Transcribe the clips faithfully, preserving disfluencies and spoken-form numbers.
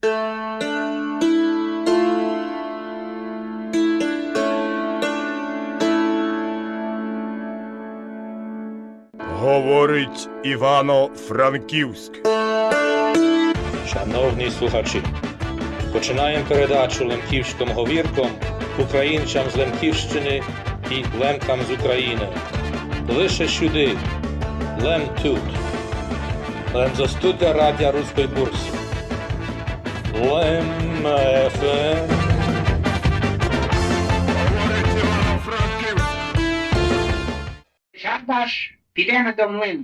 Говорить Івано-Франківськ. Шановні слухачі, починаєм передачу лемківськым говірком українцям з Лемківщины і лемкам з Україны. Лише сюды, лем тут. Лем зо студія Радія Руської Бурсы. Лем ФМ. Шабаш, підеме до млина.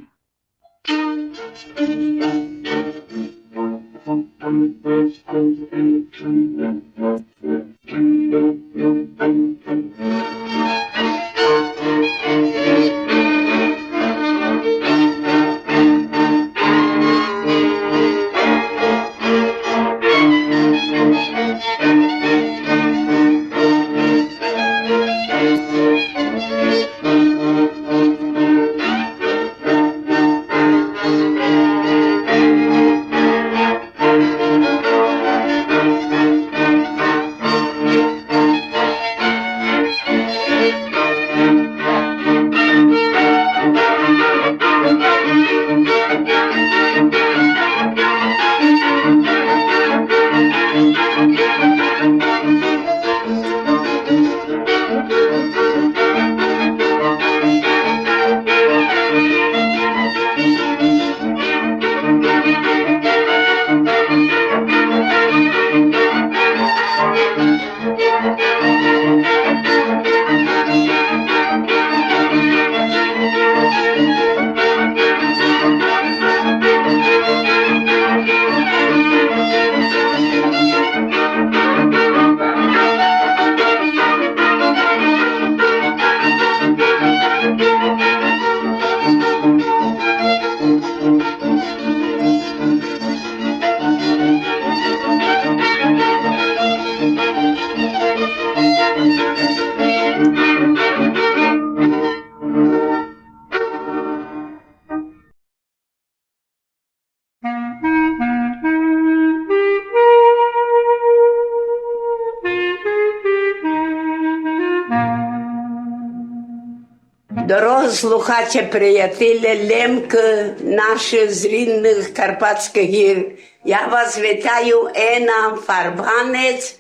Дорогы слухаче, приятеле, лемкы наші з рідных Карпатськых гір, я вас вітаю, Ена Фарбанець,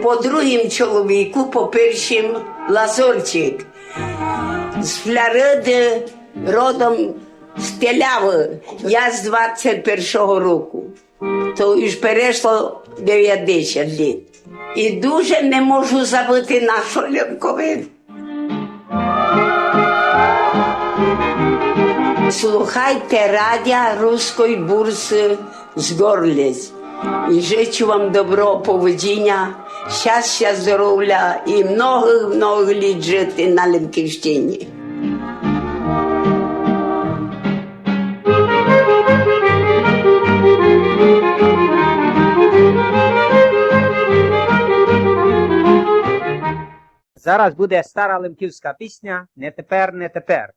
по другім чоловіку, по першім Лазорчик. З Флориды, родом з Телявы. Я з двадцять першого року. То уж перешло девятдесят літ. І дуже не можу забыти нашу Лемковину. Слухайте Радія Руської Бурсы з Горлиць. І жычу вам добро, поводжыня, щастя, здоровля і многых-многых літ жыти на Лемківщыні. Зараз буде стара лемківська пісня «Не тепер, не тепер».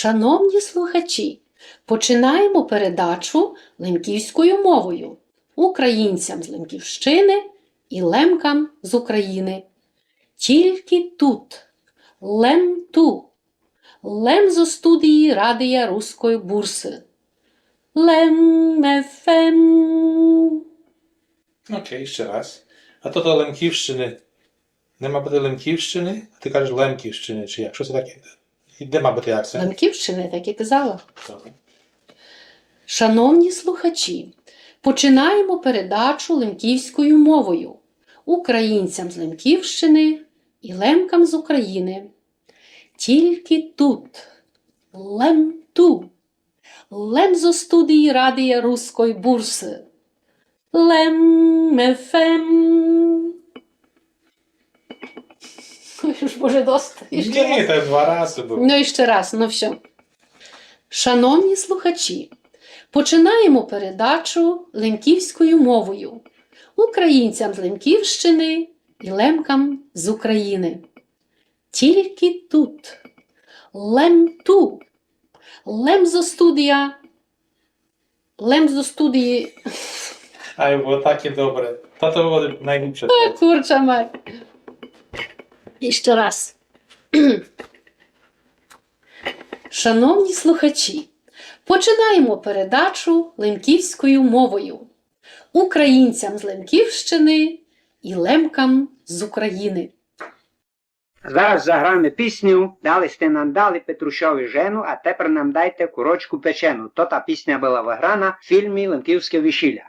Шановні слухачі, починаємо передачу лемківською мовою. Українцям з Лемківщини і лемкам з України. Тільки тут. Лем ту. Лем зо студії Радія Руської Бурсы. Лем ФМ. Окей, іщи раз. А тото Лемківщины. Не ма быти Лемківщины, а ты кажеш Лемківщины, чи як? Што се таке? І де ма быти акцент? Лемківщины, так і казала. Добре. Шановні слухачі, починаємо передачу лемківською мовою. Українцям з Лемківщини і лемкам з України. Тільки тут. Лем ту. Лем зо студії Радія Руської Бурсы. Лем ФМ. Ой, уж, Боже, доста. Іщи раз. Ні, то два разы было. Ну, іщи раз, ну всьо. Шановні слухачі, починаємо передачу лемківською мовою. Українцям з Лемківщини і лемкам з України. Тільки тут. Лем ту. Лем зо студія. Лем зо студії. Ай, бо так і добре. Та то было найліпше. О, курча мать. Іщи раз. Шановні слухачі, починаємо передачу лемківською мовою. Українцям з Лемківщини і лемкам з України. Зараз заграме пісню: «Дали сте нам, дали, Петрушови, жену, а тепер нам дайте курочку печену». То та пісня была выграна в фільмі «Лемківське весіля».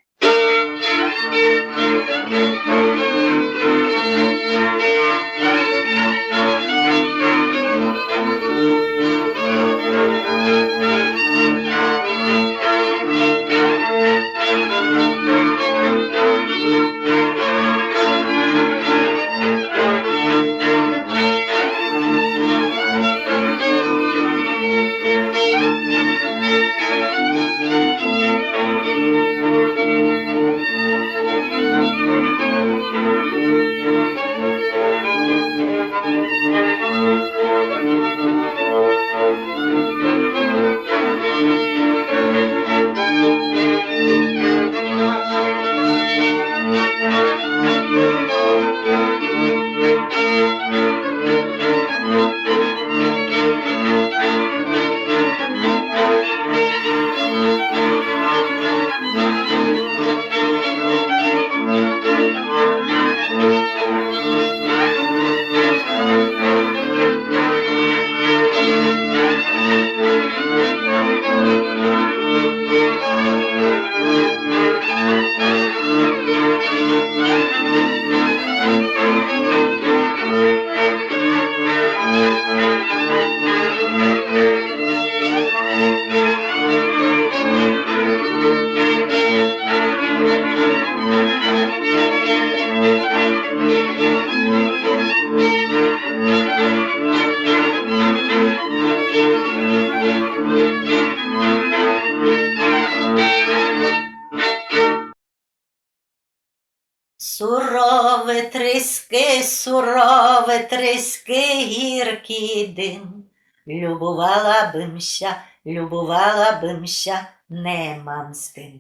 Суровы тріскы, суровы тріскы, гіркый дым. Любувала бы м ся, любувала бы м ся, не мам з кым.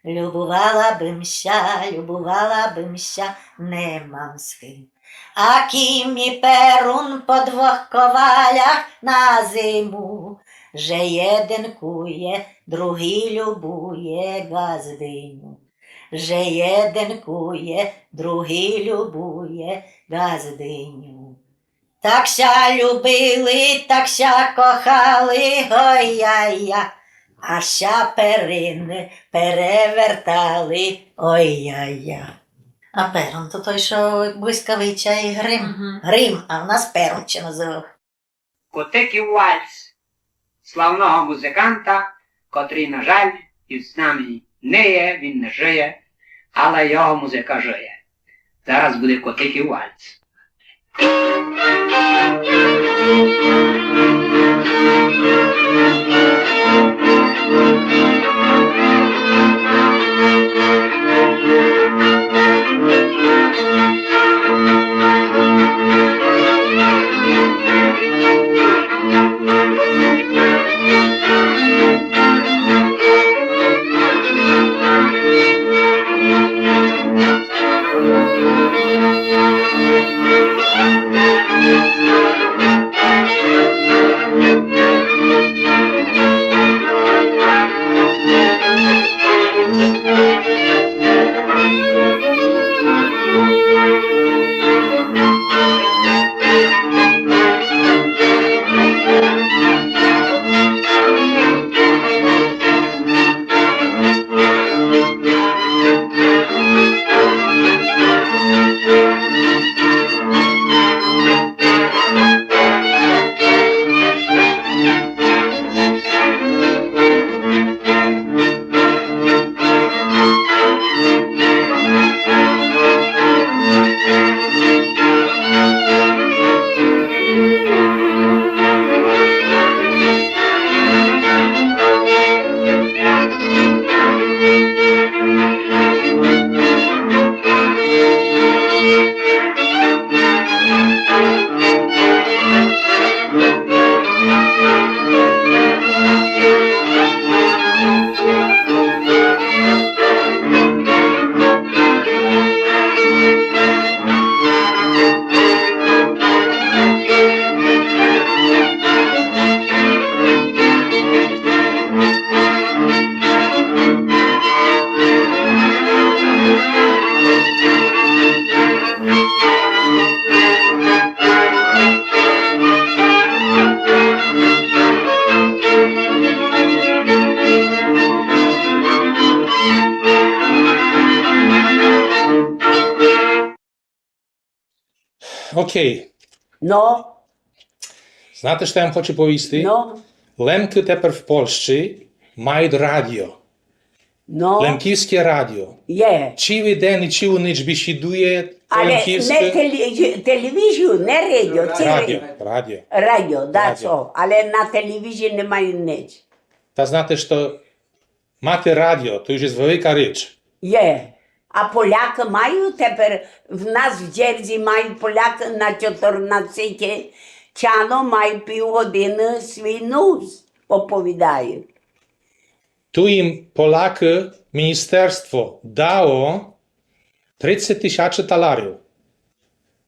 Любувала бы м ся, любувала бы м ся, не мам з кым. А ким і перун по двох ковалях на зиму, же єден кує, другый любує ґаздиню. Же єден кує, другый любує ґаздиню. Так ся любили, так ся кохали, ой-я-я, аж ся перины перевертали, ой-я-я. А перун то той, што блискавиця і грим. Мгм. Грим, а в нас перун ся называв. Котиків вальс славного музиканта, котрый, на жаль, із нами не є, він не жиє, але його музика жиє. Зараз буде Котиків вальс. Окей. Но. Знаєте, што я вам хочу повісти? Но. Лемкы тепер в Польщі мають радіо. Но. Лемківське радіо. Є. Цілый ден і цілу ніч бесідує по лемківськы. Але не теле-, телевізію, не радіо, цілый... Радіо, радіо. Радіо, да, радіо. Што? Але на телевізії не мають ніч. Та знаєте, што мати радіо, то юж є велика річ. Є. А Полякы мають тепер, в нас в Дзердзі мають Полякы на чотырнадцете чано, мають пів годины свій нюз, оповідають. Ту їм Полякы, міністерство дало тридцять тисячы таларів,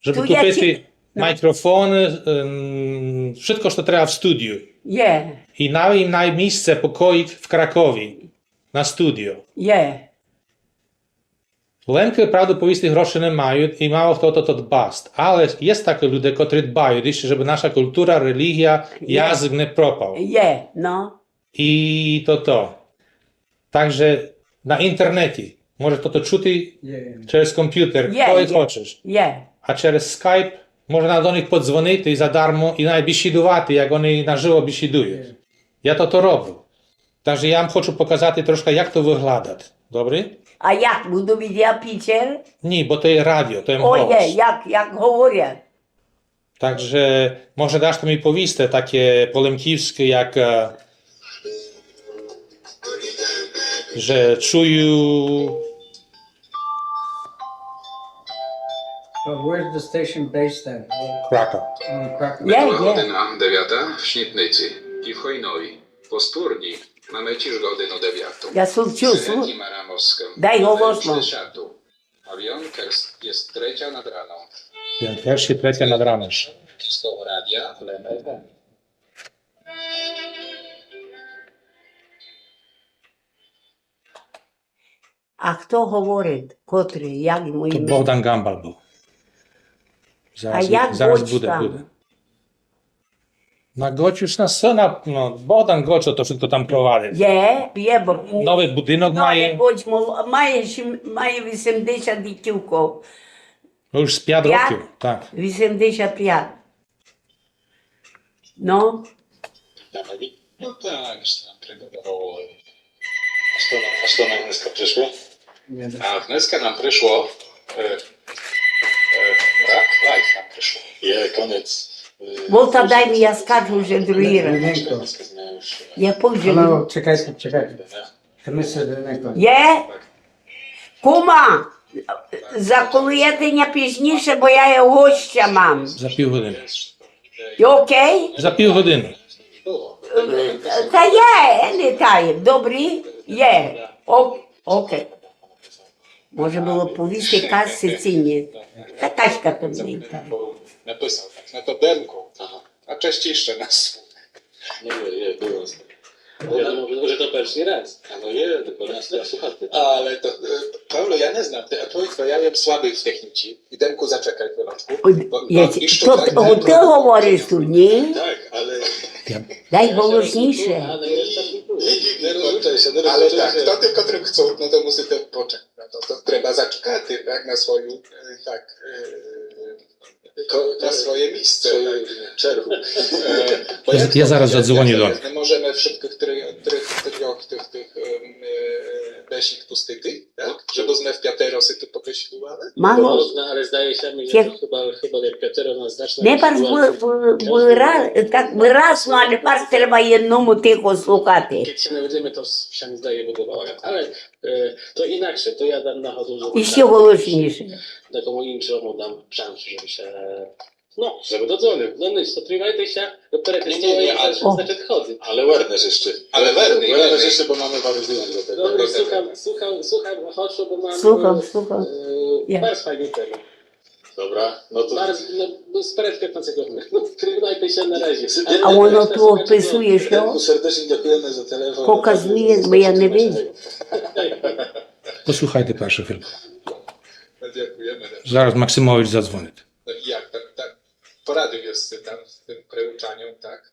жебы купити мікрофоны, ем, вшытко, што треба в студію. Є. І дали їм на місце покоїк в Кракові на студію. Є. Лемкы, правду повісти, гроші не мають, і мало хто о то дбаст. Але є такы люде, котрі дбають іщы, жебы наша култура, релігія, язык не пропав. Є, но. І то то. Так же на інтернеті може то чути через компютер, коли хочеш. Є. А через скайп можна до них подзвонити задармо і навіть бесідувати, як они наживо бесідують. Є. Я то то роблю. Так же я вам хочу показати трошка, як то выглядат. Добрі? А як? Буду виділа пічер? Ні, бо то є радіо, то є голос. О, є, як, як говорять. Так же може дашто мі повісте таке по лемківскы, як, е, же чую. So where's the station based then? Kraków. Oh, Kraków. Є, є. Година девята в Снітниці і в Хойнові. По стурні маме тіж годину девяту. Я слухаю, слухаю. Дай голосно. Авіон Керс є третя над раном. Авіон Керс є третя над раном. Слово радіо, Лем Ф М. А хто говорить, котрый, як йому імя? То Богдан Гамбал быв. А як Гоч там? Зараз буде, буде. На Гоч юж на сына, но, Богдан Гоч то вшытко там провадит. Є, є, бо новый будинок має. Гоч мол-, має сім-, має вісемдесят і кілько. Но юж з пят років, так. Вісемдесят пят. Но. Но так, што нам треба даровали. А што нам, а што нам днеска пришло? А днеска нам пришло, е, е, так, лайф нам пришло. Є конець, е, Волта, дай мі, я скажу вже другый раз. Я повім. Чекайте, чекайте. Є? Кума, заколуєте ня пізніше, бо я є гостя мам. За пів годины. Є окей? За пів годины. Е, та є, не та є. Добрі? Є. О-, окей. Може было повісти Касі ци ні. Та Каська то не та. Написав так, на табенку. Ага. А частіше нас. Но є, є, было. Я думав, же то першый раз. А но є, тілько нас треба слухати. Але то, е, Павло, я не знам, а твоїх, я єм слабый в техніці. Ідемку, зачекай хвилечку. Ой, то, то ты говориш ту, ні? Так, але... Дай голосніше. Але я так не буду. Не, не, не, не, але так, то тілько котрых хцу, но то мусите почекати на то. То треба зачекати, так, на свою, е, так, е, Ко-, на своє місце, свою чергу. Е, бо я зараз задзвоню до них. Не можеме вшыткых три-, три-, трьох тых, тых, ем, е, бесід пустити, так? Жебы зме в пятеро си ту побесідували? Мало. Можна, але здає ся мі, же то хыба, хыба не пятеро, но значно... Не барз вы-, вы-, выра-, так выразно, але барз треба єдному тихо слухати. Кедь ся не видиме, то ся не здає будовати. Але Е, то інакше, то я дам нагоду, жебы... І ще голосніше. Декому іншому дам шансу, жебы ся, но, жебы додзвонив. Но ніч, то тримайте ся, перекрестили, значить, ходит. Але вернеш іщы. Але вернеш, вернеш іщы, бо маме пару днів. Добрі, слухам, слухам, слухам, хочу, бо мам, слухам, е, слухам. Барз файну тему. Добрі, но то... Барз, но, но, перед пятнадцятьох минут. Тримайте ся на разі. А воно ту описує, што? Сердечно дякуєме за телефон. Показує, бо я не виджу. Послухайте першу хвильку. Дякуєме. Зараз Максимович задзвонить. Так як, так, так. Порадив єс там з тым приучаньом, так?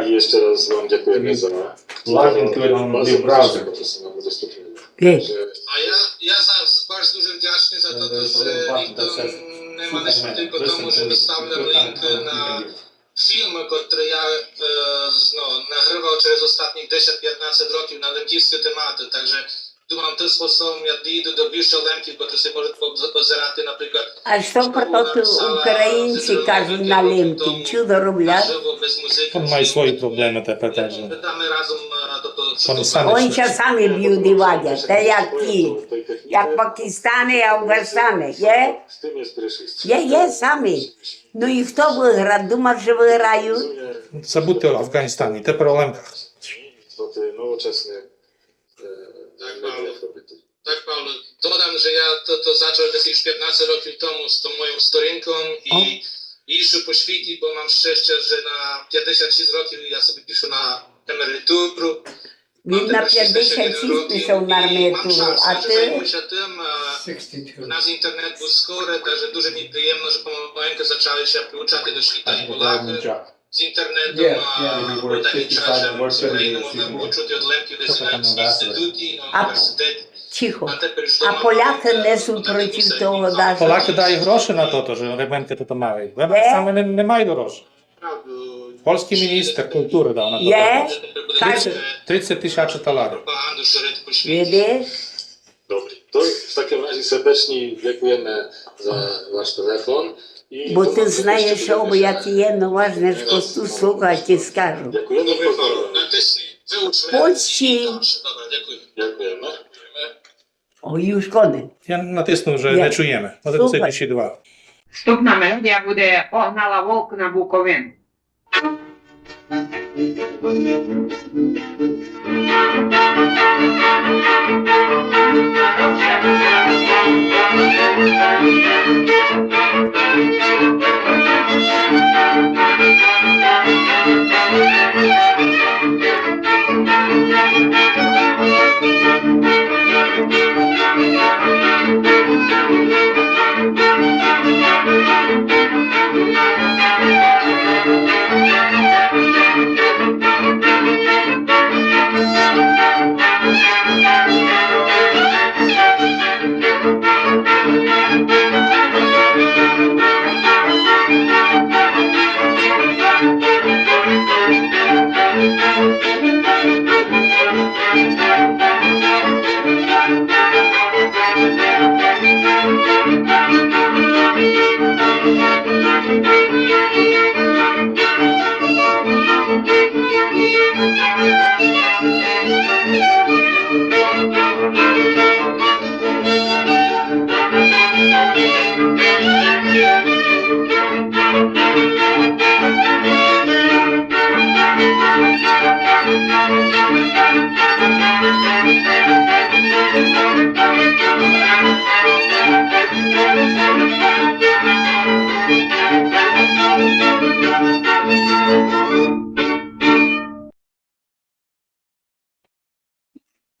так. І ще раз вам дякуєме за Login to your browser. Професіональне выступлення. Ей, А я, я за, баш дуже вдячный за то, то, же ніхто не ма нищо против тому, же виставлям лінк на фільмы, котры я е, ну, нагрывав через остатніх десять-пятнадцять років на лемківскы тематы, так же думам, тым способом я дійду до більше Лемків, котры си можуть поз- позирати, наприклад, а што про то українці кажуть на лемки? Чудо роблять? Там має свої проблемы тепер теж. Ми там разом, е, тобто, Вони самі Вони ся самі бють і вадять, та як ті, як Пакистани, Афганістани, є? Є, є самі. Ну і хто выграв? Думав, же выграють? Забудьте о Афганістані, тепер о Лемках. Проти новочасних е, Так, Павло. медіа. Так, Павло, додам, же я то, то зачав десь уж пятнадцять років тому з тою моєю сторінком і їжджу по світі, бо мам щастя, же на пятдесят шість років я собі пішов на емеритуру. Він на пятдесят шість пішов на армію, а ти? Займуся тым, е, у нас інтернет быв скорый, так же дуже мені приємно, же помаленьку зачали ся включати до світа і Полякы з інтернетом, а в останнім часі з України можна почути од Лемків десь на інституті, на університеті. Тихо. А Полякы не суть проти того даже. Полякы дали гроші на то, же Лемкы то мали. Лемкы самі не, не мали гроші. Польскій міністер културы дав на то. Є? Тридцять, тридцять тисяч таларів. Видиш? Добрі. То в такым разі сердечні дякуєме за ваш телефон. І Бо ти знаєш, що я ти єдно важне, што ту слухати скажу. Дякуєме. Польщі Дякуєме. О, юж конець. Я натиснув, же не чуєме. Може, се більше два. Вступна мелодія буде «Погнала вовк на Буковину».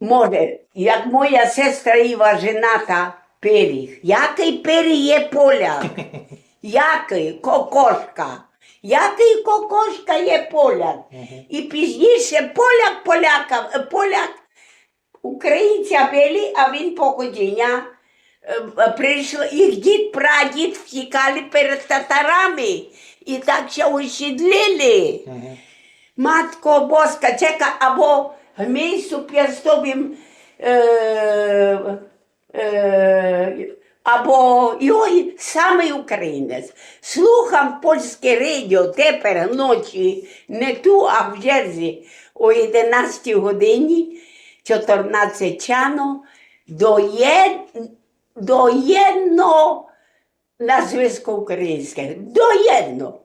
Може, як моя сестра Іва жената, пиріг. Якый пиріг є поляк? Якый? Кокошка. Якый кокошка є поляк? Мгм. І пізніше поляк, поляка, е, поляк, українця били, а він походиня, е, е, прийшло, їх дід, прадід втікали перед татарами і так ся усідлили. Мгм. Матко Боска, чека, або в місцю пєстовім, е, е, або йой самый українець. Слухам польске радіо тепер ночі, не ту, а в Джерзі, о єденастій годині, чотирнадцять чано, до єд-, до єдно назвиско україньске. До єдно.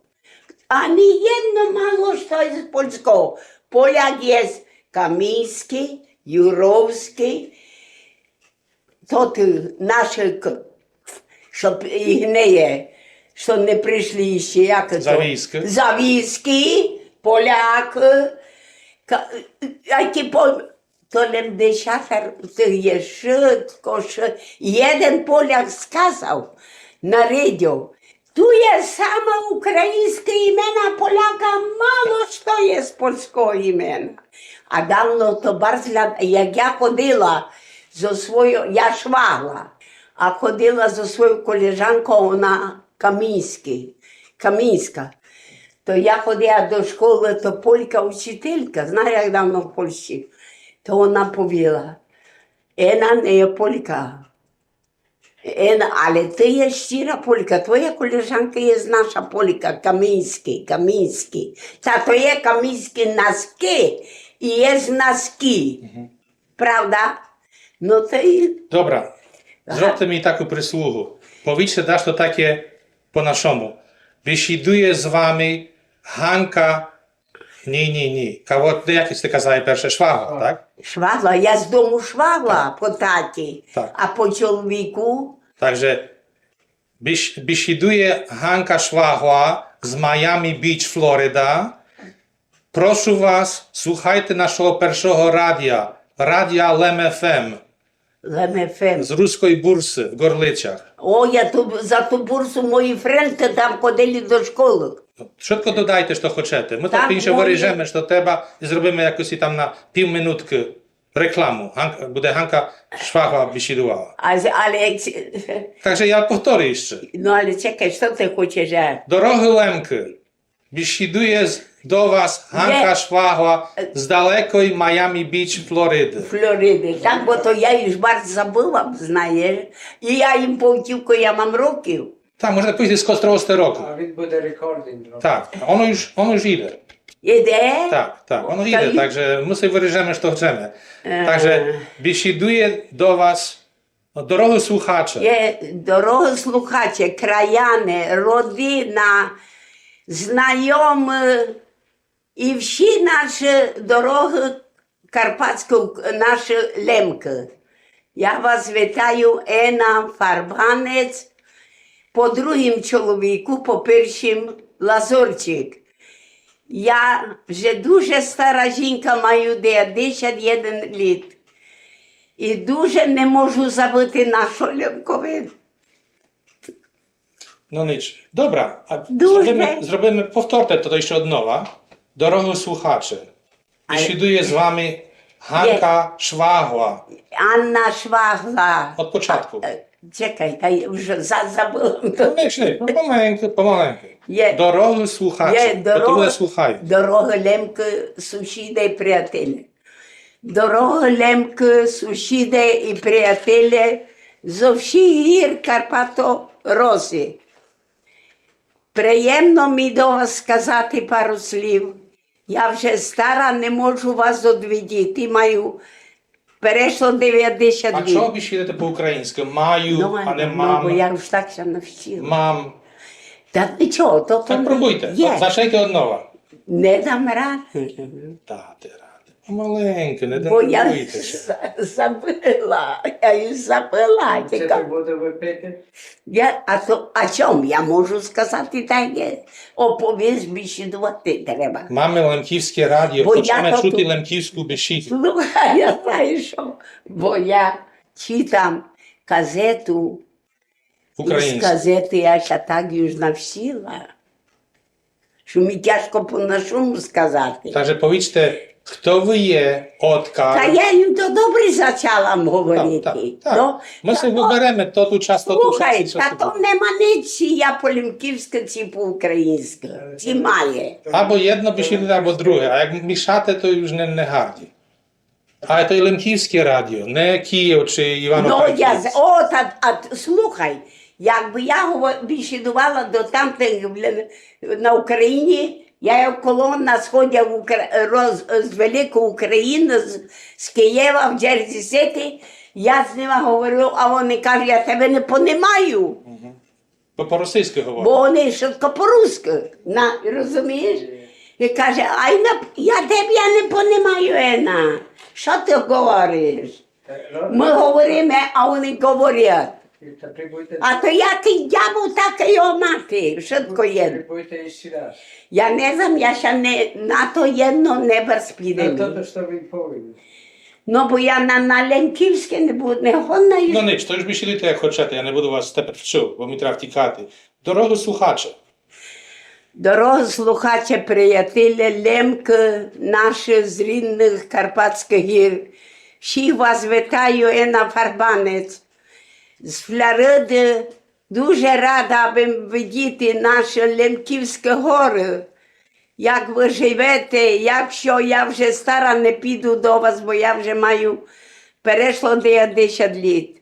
Ани єдно мало што є з польского. Поляк є Каміньскый, Юровскый, то ты нашых, што їх не є, што не пришли іщи, як то? Завійскы. Завійскы, поляк, ка-, а ті по-, то лем десятар, то є шытко, шы-, єден поляк сказав на радіо: ту є сама україньскы імена, поляка мало што є з польского імена. А давно то барз ля-, як я ходила зо свойо-, я швагла, а ходила зо свойов колежанков, она Каміньскый, Каміньска. То я ходила до школы, то полька учителька, знає, як давно в Польщі, то она повіла: Ена не є полька. Ена, але ты є щира полька, твоя колежанка є наша полька, Каміньскый, Каміньскый. Та то є Каміньскы наскы і є наскы. Мгм. Правда? Но то і... Добре. Ага. Зробте мі таку прислугу. Повіджте дашто таке по нашому. Бесідує з вами Ганка. Ні, ні, ні. Кого, як сте казали перше, швагла, так? Швагла, я з дому швагла по таті, а по чоловіку. Так же бесідує Ганка Швагла з Майами Біч, Флорида. Прошу вас, слухайте нашого першого радія, радія Лем ФМ. Лем ФМ. З Руской Бурсы в Горлицях. О, я ту, за ту бурсу мої френды там ходили до школы. Швидко додайте, што хочете. Мы так пізніше выріжеме, што треба, і зробиме якоси там на пів минуткы рекламу. Ган-, буде Ганка Швагла бесідувала. А з-, але як с-, Так же я повторю іщы. Но але чекай, што ты хочеш, же? Дорогы Лемкы, бесідує з-, до вас Ганка Швагла з далекой Майами Біч, Флориды. Флориды, так, бо то я юж барз забыла, знаєш. І я їм повтів, ко я мам років. Так, можна повісти, з котрого сте року. А він буде рекординг робити. Так, оно юж, оно юж іде. Іде? Так, так, оно іде, так же мы собі выріжеме, што хочеме. Е. Так же бесідує до вас Но, дорогы слухаче. Є, дорогы слухаче, краяне, родина, знайомы і всі нашы дорогы карпатскы, нашы Лемкы. Я вас вітаю, Ена Фарбанець, по другім чоловіку, по першім Лазорчик. Я вже дуже стара жінка, маю девятдесят єден літ. І дуже не можу забыти нашу Лемковину. Но нич. Добра, а зробиме, зробиме, повторте то іщы од нова. Дорогы слухаче. Бесідує з вами Ганка Швагла. Анна Швагла. Од початку. Е, чекай, та я вже за-, забыла. Но нич, нич, помаленьку, помаленьку. Є. Дорогы слухаче. Є, дорогы, слухай. Дорогы Лемкы, сусіде і приятеле. Дорогы Лемкы, сусіде і приятеле зо всіх гір Карпато-Роси. Приємно мі до вас сказати пару слів. Я вже стара, не можу вас одвідіти, маю перешло девятдесят літ. А чого бесідуєте по україньскы? Маю, а не мам. Но, бо я уж так ся навчила. Мам. Та нічого, то, то... Так пробуйте, є. Зачнійте од нова. Не дам рады. Дате рады. Помаленьку, не дам рады. Бо я за-, забыла, я й забыла. Ци то буде выпити? Я, а то, а чом? Я можу сказати так, є. Оповіст, бесідувати треба. Маме Лемківске радіо, хочеме чути лемківску бесіду. Слухай, я знаю што, бо я читам казету, і з казеты я ся так уж навчила, што мі тяжко по нашому сказати. Так же повічте, хто вы є, одкаль. Та я ім то добрі зачала говорити. Так, так, так. Мы собі выбереме то ту часть, то ту часть. Слухай, та то нема нич, ци я по-лемківскы, ци по-україньскы, ци має. Або єдно бесідуєте, або другє, а як мішате, то уж не, не гарді. А то є Лемківске радіо, не Київ чи Івано-Франківск. Но, я з-, о, та, а т-, слухай, якбы я гово-, бесідувала до тамтых, блін, на Україні, я як коло на сході Укра-, роз-, з великої України, з, з Києва в Джерсі Сіті, я з нима говорю, а вони кажуть: «Я тебе не понимаю». Бо по-російськы говорять. Бо вони швидко по-руськы, на, розумієш? І каже: «Ай, на, я тебе, я не понимаю, Ена. Што ты говориш?» Мы говориме, а вони говорять. А то якый дявол, така його мати, швидко є. Я не знам, я ся не, на то єдно не воспитала. Но, бо я на, на лемківске не буду, не годна. Но нич, то уж бесідуйте, як хочете, я не буду вас тепер вчыв, бо мі треба втікати. Дорогы слухаче. Дорогы слухаче, приятеле, Лемкы наші з рідных Карпатскых гір. Всіх вас вітаю, Ена Фарбанець з Флориды. Дуже рада, абы видіти наші Лемківскы горы. Як вы живете, як што, я вже стара, не піду до вас, бо я вже маю, перешло девятдесят літ.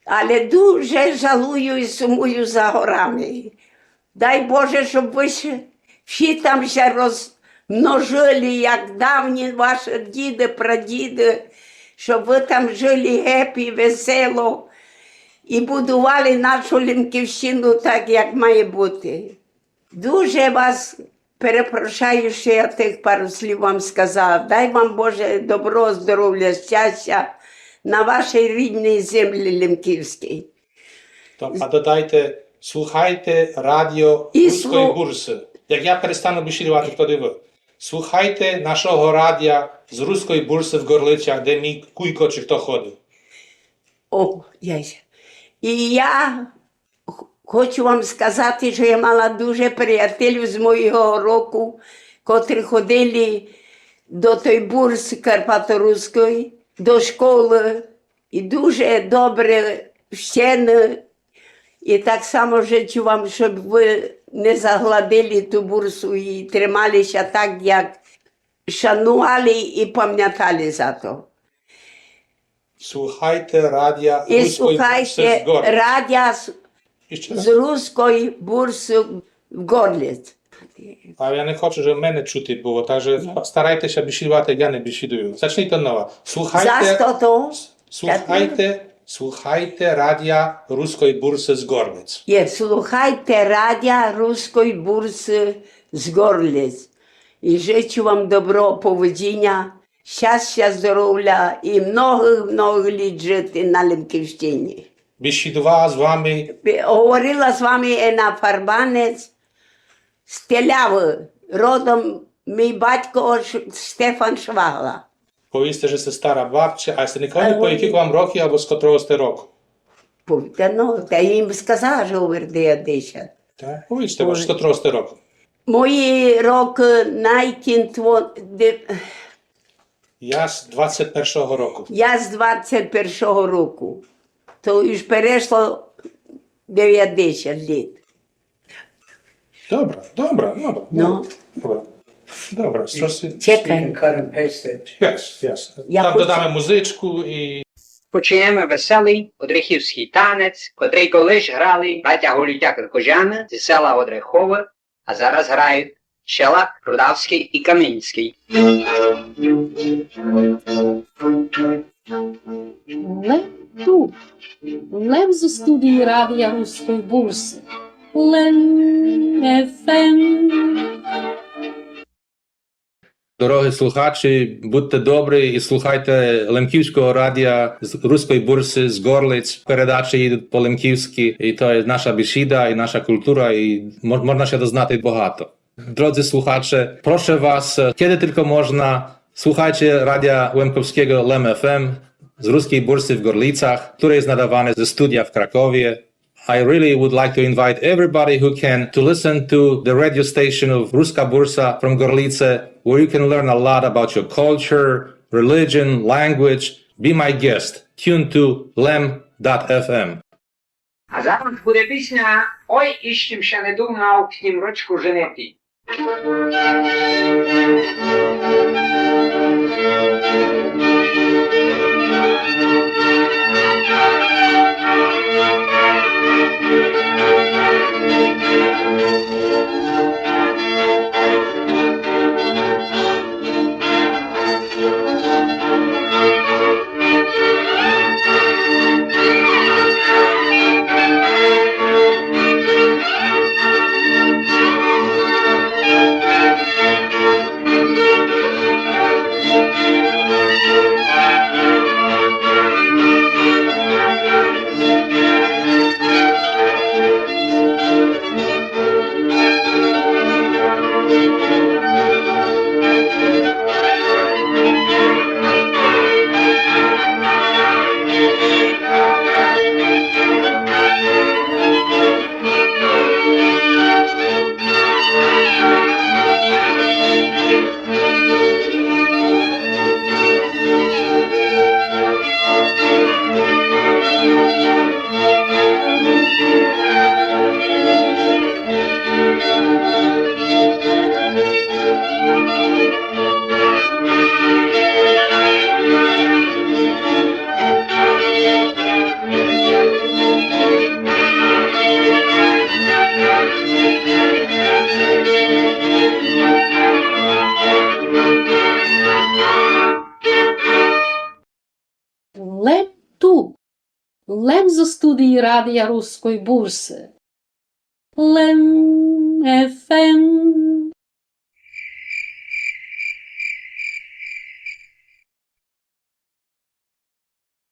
Але дуже жалую і сумую за горами. Дай Боже, щоб вы ся, всі там ся розмножили, як давні ваші діды, прадіды, щоб вы там жили гепі, весело і будували нашу Лемківщину так, як має быти. Дуже вас перепрошаю, што я тых пару слів вам сказала. Дай вам, Боже, добро, здоровя, щастя на вашій рідній землі лемківскій. То, а додайте, слухайте радіо Руської бурсы. Як я перестану бесідувати, тоды вы. Слухайте нашого радіо з Руської бурсы в Горлицях, де мій куйко чи хто ходив. О, я, я. І я Х-, хочу вам сказати, што я мала дуже приятелів з мойого року, котрі ходили до той бурсы карпаторуської, до школы, і дуже добрі вчені. І так само жычу вам, щоб вы не загладили ту бурсу і тримали ся так, як шанували і памятали за то. Слухайте радіо Руської бурсы з Горлиць. Радіо з Руської бурсы в Горлиць. А я не хочу, щоб мене чути было, так же старайте ся бесідувати, як я не бесідую. Зачнійте од нова. Слухайте, слухайте Слухайте радия Руской бурсы з Горлиц. Є, слухайте радия Руской бурсы з Горлиц. І жычу вам добро, поводжыня, щастя, здоровля і многых, многых літ жыти на Лемківщыні. Бесідувала з вами. Говорила з вами Ена Фарбанець з Телявы. Родом мій батько Ш-, Штефан Швагла. Повіли сте, же сте стара бабця, а сте не казали, по якых вам рокы або з котрого сте року? Пов-, та ну, та я їм сказала, же у Вердия десять. Так? Повіли сте, з котрого сте року? Мої рокы найкінтво-, де-, Я з двадцять першого року. Я з двадцять першого року. То уж перешло девятдесят літ. Добре, добре, добре. Ну. Добре. Добре, што си... Чекай. You can cut and paste it. Yes, yes. Я хочу... Там додаме музичку і... Починяєме веселый одрехівскый танець, котрый колись грали братя Голютя Киркожани зі села Одрехове, а зараз грають Щелак, Рудавскый і Каминськый. Лем ту. Лем зо студії радия Руской бурсы. Лем еф ем. Дорогы слухачі, будьте добрі і слухайте Лемківского радия з Руской бурсы з Горлиц. Передачі їдуть по-лемківскы, і то є наша бесіда, і наша култура, і мо-, можна ся дознати багато. Drodzy słuchacze, proszę was, kiedy tylko można, słuchajcie radia łemkowskiego Lem F M z Ruskiej Bursy w Gorlicach, które jest nadawane ze studia w Krakowie. I really would like to invite everybody who can to listen to the radio station of Ruska Bursa from Gorlice, where you can learn a lot about your culture, religion, language. Be my guest. Tune to lem dot f m. А зараз буде пісня «Ой, іщи м ся не думав к тім рочку женити». Лем ту. Лем зо студії радия Руской бурсы. Лем еф ем.